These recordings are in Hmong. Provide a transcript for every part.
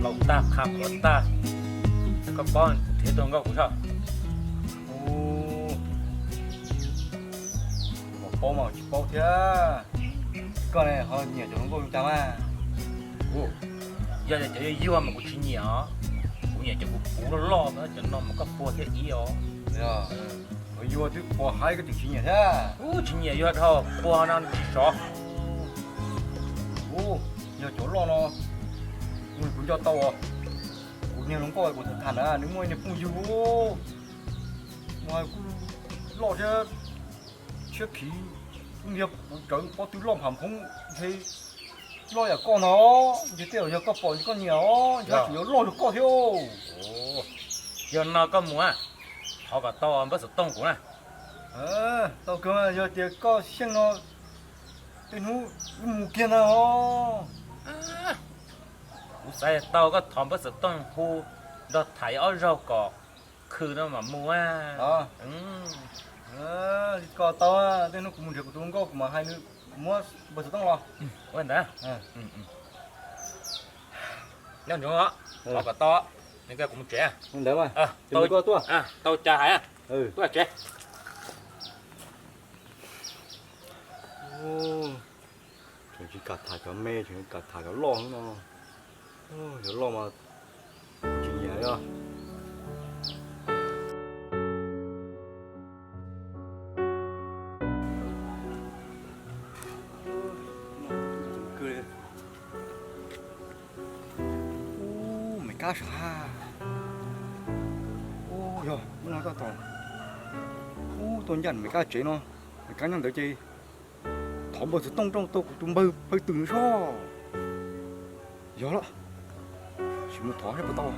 Paub tag, qha qhuav tag. Koj paub nrhiav tau nkauj kuv soj. Ub, paub mas tsis paub thiab. Koj ne ho nyiam cov hluas nkauj zoo cas mas? Ub, yog tias cov yuag yuag mas kuv tsis nyiam os. Kuv nyiam cov puv puv loj loj, cov no mas koj puag thiab ib os. Yuag twb puag haib koj tseem tsis nyiam thiab. Ub, tsis nyiam yuag dhau, puag no tsis sov. Ub, yog cov loj no kuv nco tau os. Kuv niag hluas nkauj kuv tham tham na, nws muaj niag phooj ywg, mas kuj loj thiab, siab khiv, ntiag kuv tsawv pob tw loj pham phoob ntshe loj yam koj ntag. Ntshe tej zaum yog koj pom ntshe koj nyiam os, ntshe tseem yuav loj yog koj thiab. Yog no koj mus, thov kom tau npawb xov tooj kuv na. Tau kawg, yog tias koj xyeej no tej hnub wb mus kiag ntag os. Kuv xav tau, koj thov npawb xov tooj hu nrog tham ob zaug kom khw no mam mus. Koj tau, tej hnub kuv mus nrhiav kuv tus hluas nkauj kuv mam hais nws muab npawb xov tooj los. Ua ntawd. Nyob ntsoov os, thov kom tau, nws koj kuv mus tsev. Ntawd mas, tau cas hais, tuaj tsev. Tseem tsis kam tham cov me, tseem kam tham cov loj no. Cov loj mas tsis nyiam os. Ub, Maiv Kab sav. Ub, yog ub no toj tos. Ub, tuaj ncaj Maiv Kab tsev no. Maiv Kab nyob ntawd ces thov npawb xov tooj rau tau kuv tus npawg Pawg Twm no soj. Yog lawm, sim mus thov saib puas tau.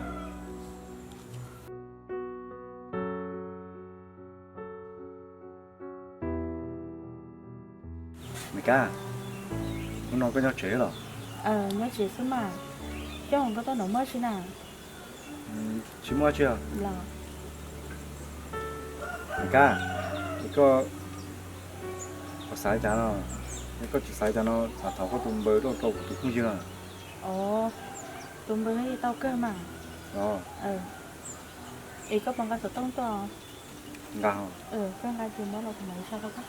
Maiv Kab, hnub no koj nyob tsev los? Nyob tsev xwb mas. Coj koj tuaj no muaj dab tsi na? Tsis muaj dab tsi. Maiv Kab, es koj xav cas no? Yog koj tsis xav cas no, xav thov koj tus npawg rau kuv tus phooj ywg no. Os, tus npawg yeej tau kawg mas. Es koj puas nqa xov tooj tuaj? Nqa. Koj nqa ces muab los kuv mam li sau rau koj.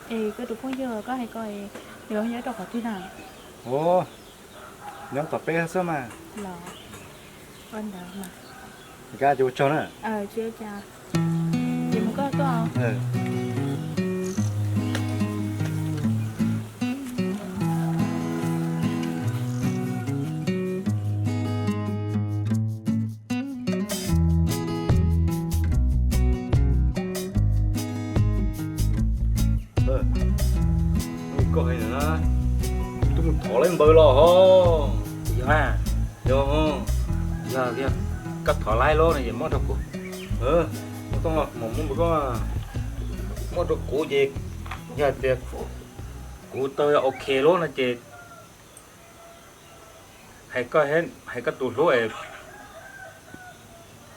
Es koj tus phooj ywg koj hais ko, nws nyob rau qhov twg na? Nyob tom peb xwb mas. Los, ua ntawd mas. Kab ces ua tsaug na. Ces mus koj tuaj. Koj hais na, kuv twb mus thov laib npawg los hos. Yog, yog, yog koj thov laib lawm no ces muab rau kuv. Muab tau los kuv mam muab npawg koj. Muab rau kuv ces yog tias kuv tau ok lawm no ces hais koj, hais koj tus hlub es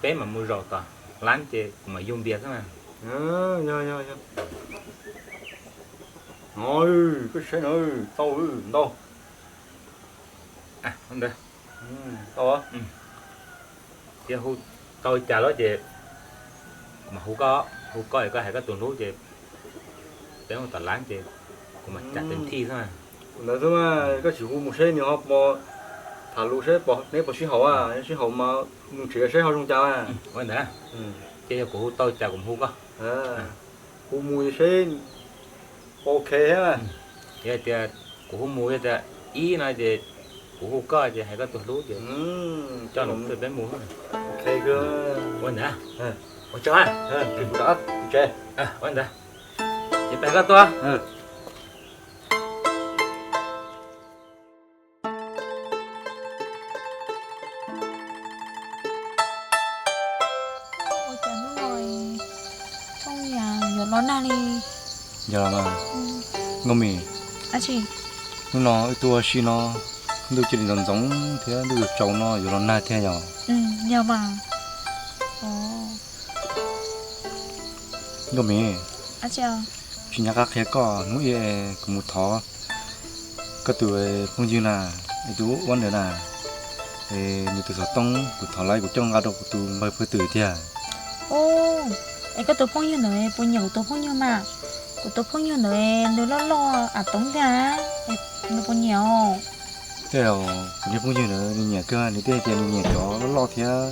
peb mam mus zaum tom lab ces kuv mam yug npias xwb mas. Yog, yog, yog. No, koj saib no, tau ntau. Ntawd, tau. Ces hu tau cas lawm ces kuv mam hu koj, hu koj es koj hais koj tus hlub ces peb mus tom lab ces kuv mam cam tes thij xwb. Ntawd xwb mas, koj sim hu mus seb nws ho puas tham lus seb neb puas sib haum, sib haum mas mus nrhiav seb ho zoo cas. Ua ntawd, ces yog kuv hu tau cas kuv mus hu koj. Hu mus seb puas ok thiab. Yog tias kuv hu mus yog tias ib no ces kuv hu koj ces hais koj tus hlub ces coj nws tuaj peb mus. Ua ntawd, ua tsaug, kuv rov tsev. Ua ntawd, ces peb koj tuaj. Ua cas hnub no Thooj Yas yuav los nag li? Yog mas, Nkauj Mim, hnub no wb tuaj ua si no, ntuj cia li ntxoov ntxoov thiab ntuj yuav tsaus no yuav los nag thiab yog? Yog mas. Nkauj Mim, tsis nco qab qhia koj, hnub ib kuv mus thov koj tus phooj ywg na, tus ua ntawd na, nws tus xov tooj kuv thov lawm kuv coj nqa rau kuv tus npawg Phawj Twm tiag. Es koj tus phooj ywg ntawd puas nyiam kuv tus phooj ywg mas? Kuv tus phooj ywg ntawd nws loj loj av toov tiag, nws puas nyiam os? Tej zaum kuv niag phooj ywg ntawd nws nyiam kawg, nws thiaj tias nws nyiam cov loj loj thiab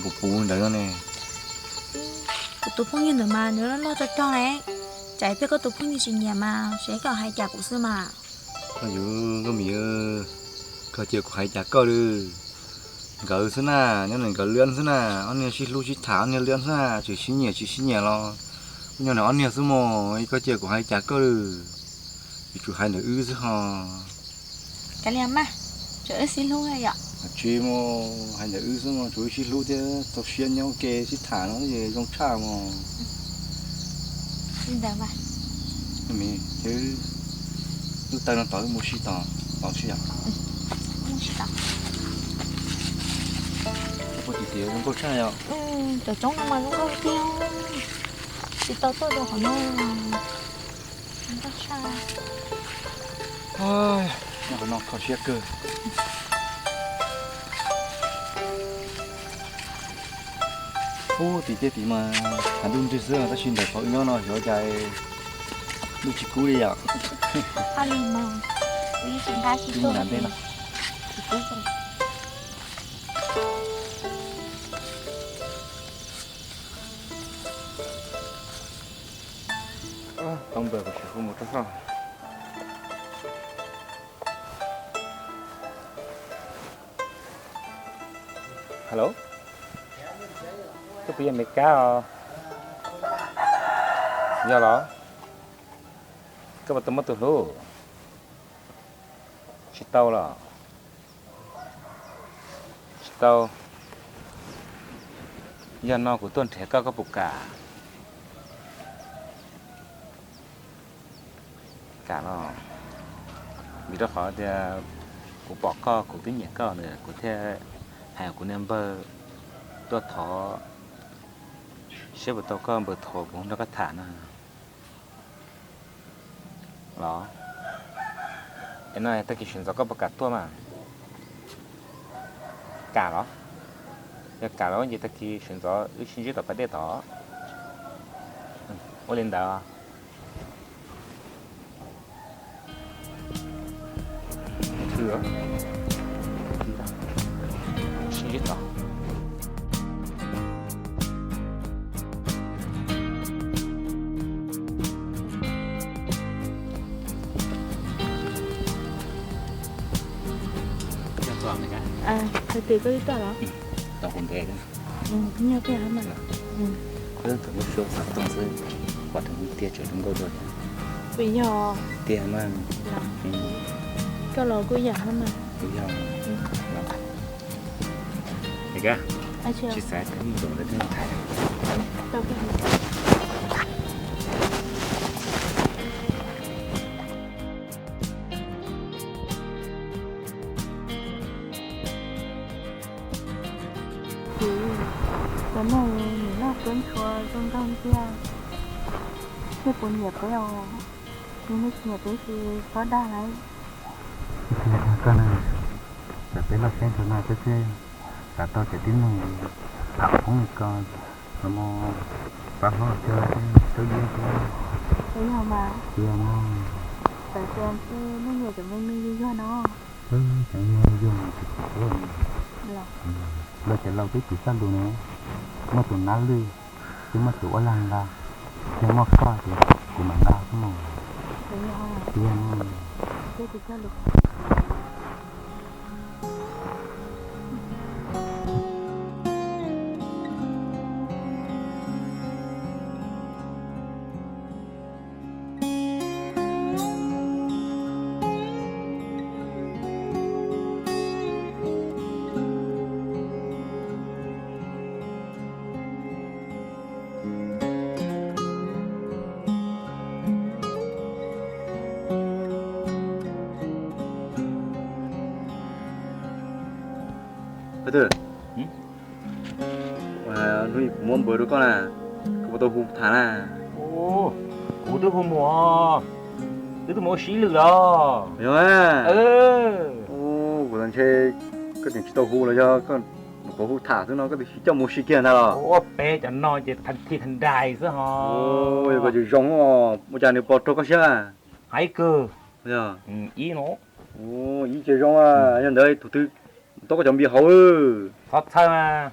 puv puv ntawd no ne. Kuv tus phooj ywg ntawd mas nws loj loj rog rog ne, tsam ib pliag koj tus phooj ywg tsis nyiam mas seb koj hais cas kuv xwb mas. Koj yuav, Nkauj Mim, koj cia kuv hais cas koj lawm. Nkawd xwb na, nyob ntawm nkawd liab xwb na, ob niag sib hlub sib tham ob niag liab xwb na, tsis sib nyiam tsis sib nyiam los nyob ntawm ob niag xwb mog, koj cia kuv hais cas koj lawm. Yuav tsum hais ntawm wb xwb ho. Kav liam mas, tsuas wb sib hlub yom. Tsis muaj, hais ntawm wb xwb mog, tsuas wb sib hlub thiab txaus siab nyob ua ke sib tham no ces zoo tshaj mog. Li ntawd mas. Nkauj Mim, lub taw no tod wb mus si tod, tod si yom. Puas tim tias zoo nkauj tshaj yom? Cov roob no mas zoo nkauj tiag, tsis tau tuaj dua qhov no. Zoo nkauj tshaj. Nyob qhov no kho siab kawg. Ub, tim tej tim mas hav ntuj nrig xwb tab sis ntawm qhov wb nyob no xyov cas ntuj tsis kub li yom. Ib ntawm ntej no. Tau npawg kuv sim hu mus rau soj. Hello, koj puas yog Amelikas os? Yog los? Koj puas tau muaj tus hlub? Tsis tau los? Tsis tau. Yog no kuv tuaj nrhiav koj, koj puas kam? Kam los, vim rau qhov tias kuv pom koj kuv twb nyiam koj na, kuv thiaj hais kuv niag npawg tuaj thov seb puas tau koj npawg thov kuv nrog koj tham na. Los, es no tag kis sawv ntxov koj puas kam tuaj mas? Kam los? Yog kam los ces tag kis sawv ntxov wb sib ntsib tom pas dej tod. Ua li ntawd. Hais tias koj twb tuaj los? Tau kuv ntev. Nyob tiag mas. Wb thaum lub suab xov tooj xwb, qhov thaum tiag tseem zoo nkauj dua thiab. Puas yog? Tiag mas. Koj los kuj yam mas. Puas yog? Tsis xav tib ntus lawv twb tham. Ces nej nim no peb ntshua zoo nkauj tiag, nej puas nyiam peb os? Yog nej tsis nyiam peb ces txhob dag lauj. Tsis dag koj na, txawm peb loj seb ntshua no xwb thiab, xav tau cov tib neeg tham phooj ko, los mus pab hlob thiab tub yeeb thiab. Puas yog mas? Puas yog mas? Xav tias nej nyiam cov me me yuag yuag no. Cov me me yuag yuag no ces kuv tuaj. Lawv cov laus twb tsis txawj lus ne, muaj tus nab lwj, twb muaj tus uab lag nqa, yog muaj koj ces kuv mam nqa xwb mog. Tiag. Hnub kuv muab npawb rau koj na, koj puas tau hu tham na? Kuv twb hu mus, twb tuaj mus ua si ib lwm los. Yog, kuv ntshe koj tseem tsis tau hu los yog koj mus hu tham xwb no, koj twb tsis coj mus ua si kiag ntag los? Ua peb cov no ces thas thi thas nrais xwb ho. Yog koj tsis zoo, ua cas nws pom raug koj siab? Hais kawg. Ib no, ib ces zoo, yog ntawd thaum twg tau koj cov npias hauv. Thov txhawj mas,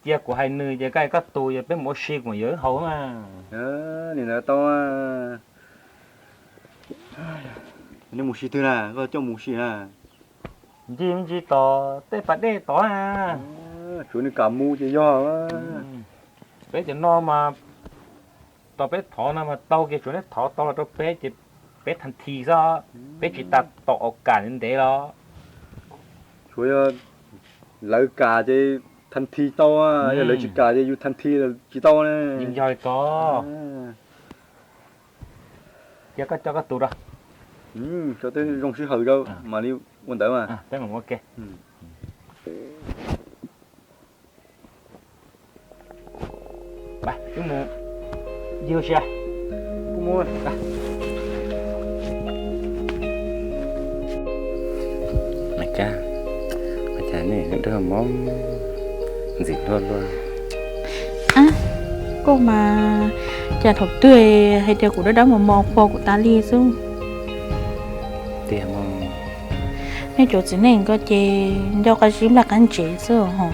cia kuv hais nws ces koj, koj tus ces peb mus ua si kuv mam yuav wb haus mas. Nim ntawd tau, nej mus si twg na, koj coj mus si na? Ncig me ntsis tom tej pas dej tod na. Tsuav nws kam mus ces yog. Peb cov no mas tau peb thov no mas tau kiag, tsuav neb thov tau los rau peb ces peb thas thi xwb, peb tsis tas tom au kam ntev los. Tsuav yog lawv kam ces thas thi tau, yog lawv tsis kam ces yus thas thi tsis tau na. Yeej yog li ko. Cia koj coj koj tus rau. Tso tej zoo sij hawm rau mam li ua ntawd mas. Ncig ua si. Ua cas nej dawb mos ntxim hlub luaj? Koj mas, cas thaum twg hais tias kuv dawb dawb mos mos qhuas kuv tas li xwb. Tiag mas. Nej cov txiv neej ko ces nco qab zib nplaj qab ntsev xwb,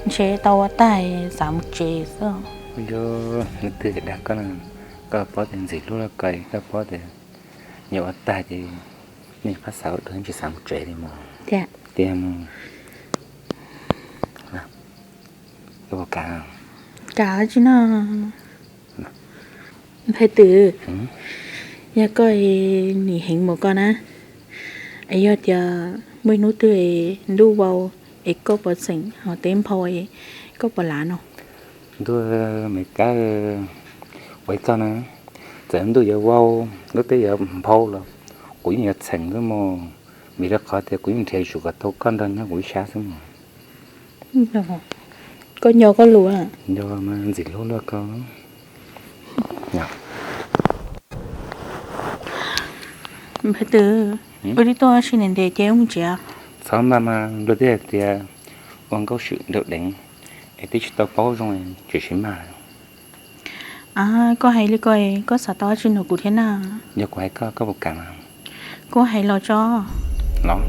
ntshe tau ua tag xav mus tsev xwb. Yog leej twg dag koj, koj paub tias ntxim hlub luaj ko, koj paub tias yog ua tag ces nej qab xav ua dua tsis xav mus tsev li mas. Tiag mas. Koj puas kam? Kam tsi no. Npawg Twm, yog koj nim heev mus koj na, es yog tias muaj ib hnub twg ntuj vau es koj puas xeem, ho teb nphau es koj puas lav no? Ntuj, me kab, ua li koj na, txawm ntuj yuav vau, lub teb yuav nphau los kuv yeej yuav xeem xwb mog, vim rau qhov tias kuv yeej nrhiav yuav tsum kom tau koj nrog nyob kuv ib sab xwb mog. Koj nco koj lus. Nco mas, ntxim hlub luaj koj. Npawg Twm, wb twb tuaj ua si ntev ntev ces wb mus tsev. Txhob maj mas, luag twb hais tias ua nkauj swm nraug deev, es twb tsis tau paub zoo tseem siv maj. Koj hais li ko, koj xav tau dab tsi nug kuv thiab na? Yog kuv hais koj, koj puas kam? Kuv hais los tso. Los.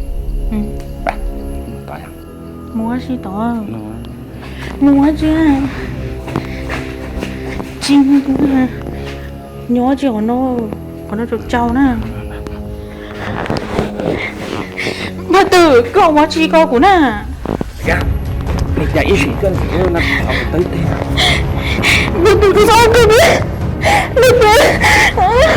Mus dab tsi tod? Mus dab tsi? Tsis, nyob tsis qhov no, qhov no tsaus tsaus na. Npawg Twm, koj ua dab tsi ko kuv na? Npawg Twm, koj txhob ua kuv, Npawg Twm.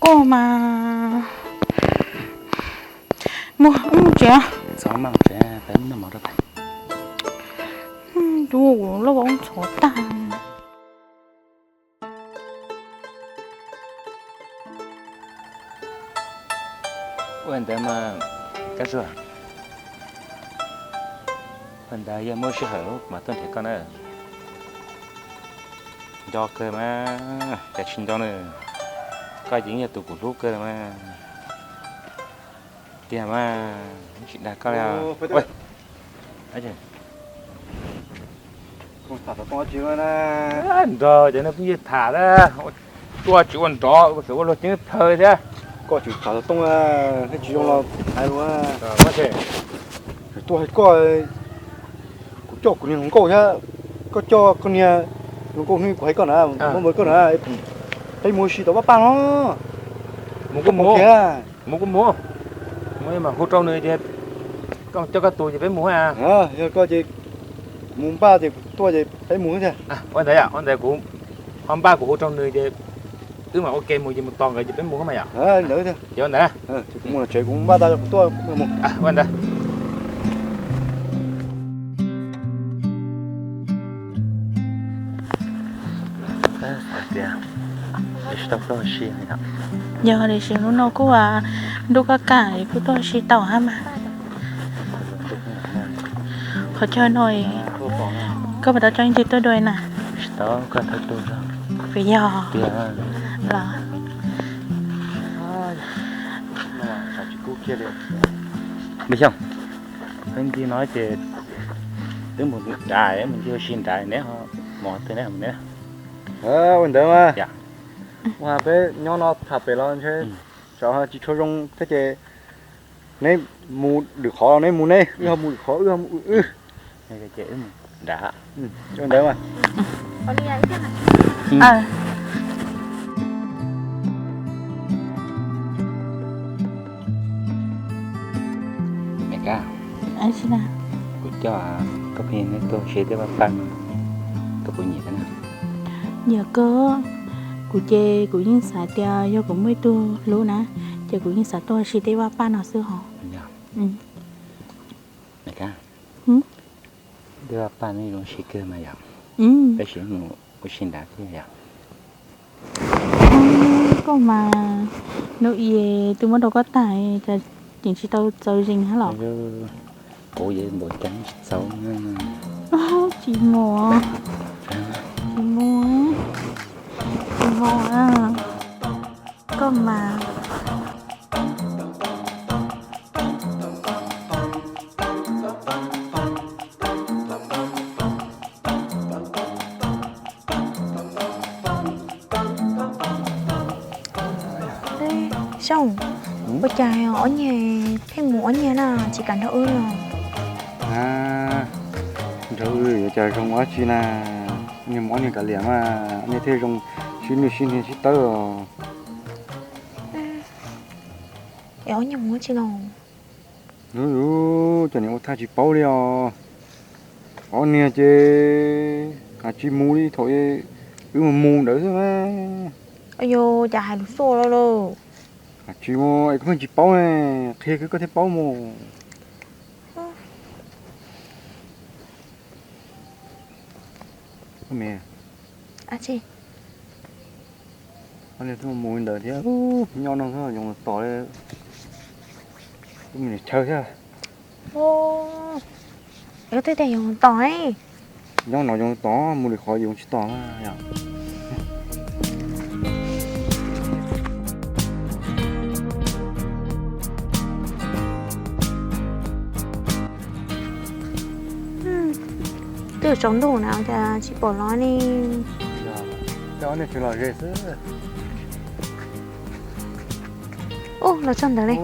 Koj mas, mus, wb mus tsev. Txhob mas, tsev peb noj mov rau peb. Tus loj ntxhov tag. Ua ntawd mas, Kab Zuag, ua ntawd yog muaj sij hawm mas tuaj nrhiav koj na. Nco kawg mas, cas tsis nco na, koj yeej yog tus kuv hlub kawg mas. Tiag mas, tsis dag koj li. Nrog cov nej phooj ywg tham na, tuaj tsis ua nrov, txawm ua luag ceeb plhaw thiab. Koj tsis tham xov tooj, nej tsis zoo los hais lus. Tuaj hais koj, kuv coj kuv niag hluas nkauj thiab, koj coj koj niag hluas nkauj hnub kuv hais koj na, muab npawb koj na, peb mus ua si tau pab pab no. Mus kuj mus, mus kuj mus, mus mas hu rau nws ces koj coj koj tus ces peb mus. Yog koj ces mus npaj ces tuaj ces peb mus thiab. Ua ntawd yom, ua ntawd kuv ho npaj kuv hu rau nws ces wb mam ua ke mus ces mus tos nkawd ces peb mus mas yom. Ntawd thiab. Ces ua ntawd na. Kuv mus tsev kuv npaj tau kuv tuaj mus. Ua ntawd. Yog tiam sis hnub no kuj ntuj kaj kaj kuj tuaj ua si tau hab mas. Qhov chaw no koj puas tau coj ib ntsis tuaj dua na? Puas yog los? Npawg Xyooj, ib ntsis no ces twb mus nrad, mus ncig ua si nrad, neb ho mus twg neb mus neb. Ua ntawd mas, ua peb nyob no tham pem los ntshe tsam tsis tshua zoo thiab ces neb mus lwm qhov, neb mus neb, wb ho mus lwm qhov, wb ho mus wb. Ua ntawd mas. Kuv coj koj phooj ywg tuaj ua si tej vaj paj no, koj puas nyiam na? Nyiam kawg. Kuv ces kuv yeej xav tias yog kuv muaj ib tug hlub na, ces kuv yeej xav tuaj ua si tej vaj paj no xwb hos. Tej vaj paj no zoo siab kawg mas yom. Peb sim mus ua si nrad thiab yom. Koj mas, hnub i twb muab rau koj tag, cas tseem tsis tau txaus zees hab los? Kuv yeej npaum cas tsis txaus. Tsis mus, tsis mus, tsis mus. Koj mas. Xyooj, ua cas ob niag pheej mus ob niag na, tsis kam nrog wb los? Nrog wb yuav cas zoo ua dab tsi na, niag mus ob niag kav liam mas, ob niag thiaj zoo sib nwj sib hnia sib tawb os. Es ob niag mus ua dab tsi los? Ub, cov niag ua thaj tsis paub li os. Ob niag ces hais tsis mus li thaum wb mus mus ntawd xwb mas. Yog cas hais lus xuaj lawm lauj? Hais tsis mus es koj pheej tsis paub ne, qhia kiag koj thiaj paub mus. Mus li ntawd thiab, nyob no zoo tos li, mus chaw thiab. Twb tias yuav mus tos, nyob no zoo tos, mus lwm qhov yuav tsis tos na yom. Twb tsaus ntuj na cas tsis pom los li. Coj ob niag tseem lom zem xwb. Ub, los txog ntawd li.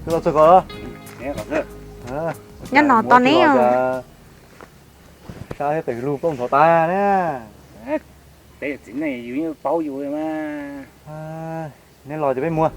Los txog ko. Nyob no tos neb os. Sab thiab tes lug koj ntxhov tas na. Peb txiv neej yus yeej paub yus mas. Neb los ces peb mus.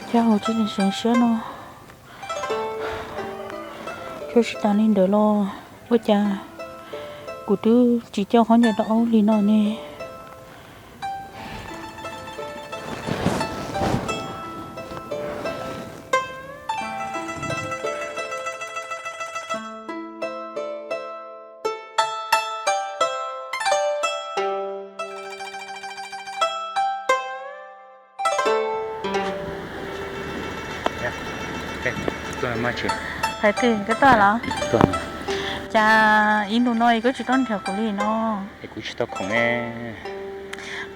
Cas kuv tsis seev siab no, tsuas tsis tas li ntawd los ua cas kuv twb tsis coj qhov ncauj rau aub li no ne. Fais Twm, koj tuaj los? Cas ib ntus no koj tsis tuaj nrhiav kuv li no? Es kuv tsis tau khoom ne.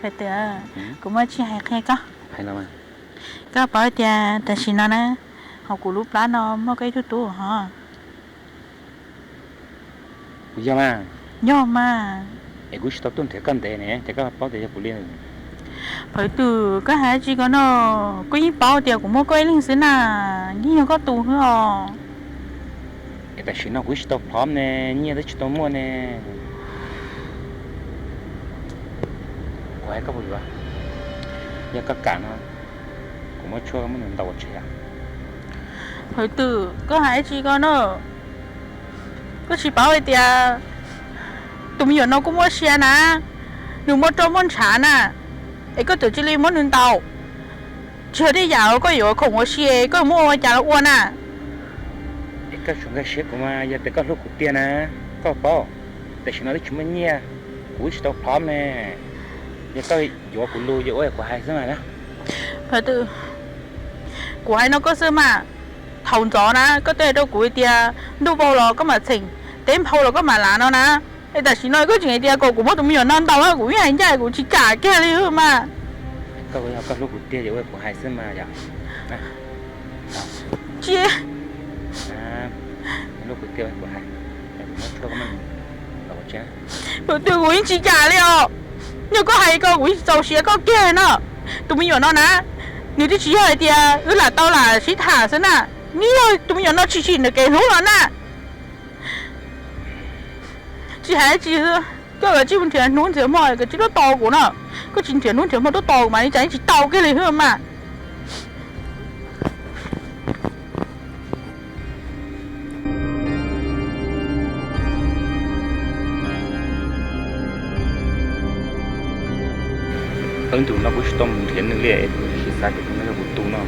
Fais Twm, kuv muaj tsis hais qhia koj. Koj paub tias tam sim no na, hauv kuv lub plab no muaj koj ib tug tub hov. Yog mas. Yog mas. Es kuv tsis tau tuaj nrhiav koj ntev ne, ces koj paub tias yog kuv li. Phawv Twm, koj hais tsis ko no, koj yeej paub tias kuv muaj koj ib leeg xwb na, yeej yog koj tus xwb os. Es tam sim no kuv tsis tau plhov ne, nyiaj twb tsis tau muaj ne. Kuv hais koj puas yuav? Yog koj kam no, kuv muab tshuaj muab nws ntaus ua tsheb. Phawv Twm, koj hais tsis ko no, koj tsis paub hais tias tus me nyuam no kuj muaj sia na, nws muaj roj muaj ntshav na, es koj txawm cia li muab nws ntaus. Tsis yog tej yam uas koj yuav khoom ua si, koj muab ua cas los ua na. Es koj tsuas nkag siab kuv mas, yog tias koj hlub kuv tiag na, koj paub, tam sim no twb tsis muaj nyiaj, kuv tsis tau plhov ne. Yog koj yuav kuv lus, yog ua kuv hais xwb mas. Phawv Twm, kuv hais no koj xwb mas, thaum ntxov na koj twb hais rau kuv tias ntuj vau los koj mam txheem, teb nphau los koj mam lav no na. Es tam sim no koj tseem hais tias kom kuv muab tus me nyuam no ntaus, kuv yeej hais ncaj kuv tsis kam kiag li mas. Koj yog koj hlub kuv tiag, yog ua kuv hais xwb mas yom. Tsis, hlub kuv tiag, kuv hais, kuv muab tshuaj muab nws ntaus ua tsheb. Phawv Twm, kuv yeej tsis kam li os. Yog koj hais ko kuv yeej tsis txaus siab koj kiag no. Tus me nyuam no na, nws twb tsis yog hais tias wb lam tau lam sib tham xwb na, nws yog tus me nyuam no tshwm sim ntawm kev hlub los na. Tsis hais tsis, koj kav tsij mus nrhiav hnub nrhiav hmo kav tsij tuaj tos kuv no. Koj tsis nrhiav hnub nrhiav hmo tuaj tos kuv mas li cas yeej tsis tau kiag li xwb mas. Teeb ntus no kuv tsis tau mus nrhiav nws li, kuv tsis xav tias tus no yog kuv tus no.